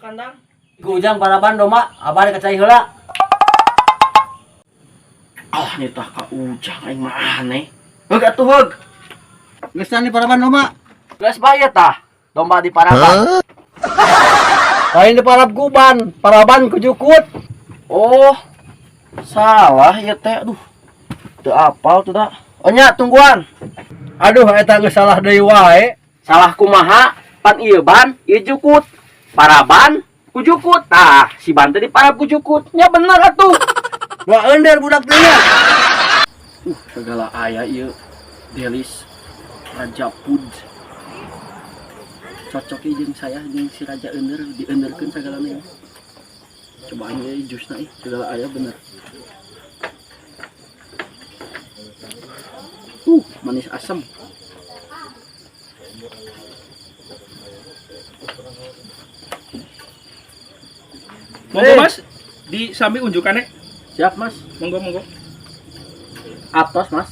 Kandang. Ku Ujang paraban domba, abah rek ka cai heula. Ah, nitah ka Ujang aing mah aneh. Heug atuh heug. Geus di paraban domba. Geus bae tah. Domba di paraban. Lain di parab kuban, paraban ku jukut. Oh. Salah ya teh. Aduh. Teu apal tuh dah. Oh nya tungguan. Aduh, eta geus salah deui wae. Salah kumaha? Pan ieu ban, ieu jukut. Paraban ku jukut. Tah, si ban teh diparab ku jukut. Nya bener atuh. Dua ender budak teh nya. Segala aya ieu Delis Raja Food. Cocok ieu jeung saya jeung si Raja Ender dienderkeun sagalana ieu. Cobaan ieu jusna ih, segala aya bener. Manis asem. Monggo Mas, di sambi unjukane. Siap, Mas. Monggo monggo. Atos, Mas.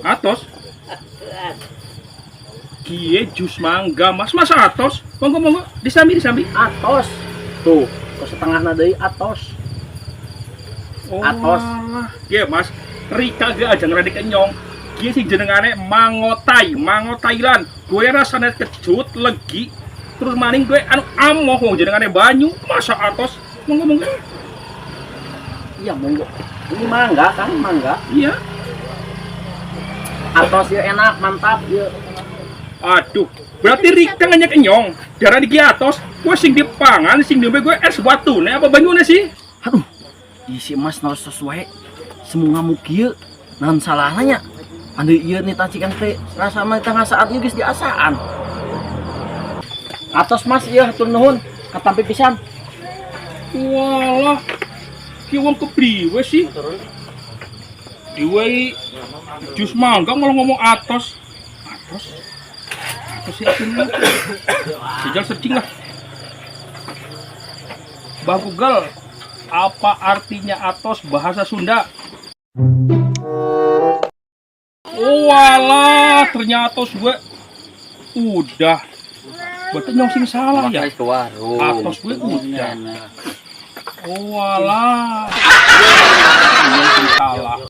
Atos. Kie jus mangga, Mas. Masa atos? Monggo monggo, disambi disambi. Atos. Tuh, ke setengahna deui atos. Oh, Atos. alah. Kie Mas, Rika ge aja ngeradik kenyong. Kie sing jenengane mangotai, mango Thailand. Gue rasane kecut, legi. Terus maning gue anu amoh wong jenengane banyu. Masa atos? Monggo monggo. Iya, monggo. Ini mangga kan, mangga. Iya. Atos ya enak, mantap ya. Aduh, berarti Rika nganyak kenyong. Darah di atos, gue sing dipangan, sing diombe gue es watune apa banyune sih? Aduh, isi emas harus sesuai. Semua ngamuk kieu, naon salahna nya? Anu ieu nih tacikan teh rasa mah teh ngasaan ieu geus diasaan. Atos Mas ieu hatur nuhun, katampi pisan. Walah, ki wong kepriwe sih? Diwehi jus mangga malah ngomong atos. Atos? Atos sih artinya. Sejal searching lah. Bang Google, apa artinya atos bahasa Sunda? Oh walah, ternyata atos gue udah. Berarti nyong sing salah ya? Ke warung. Atos gue udah. Oh walah. Nyong sing salah.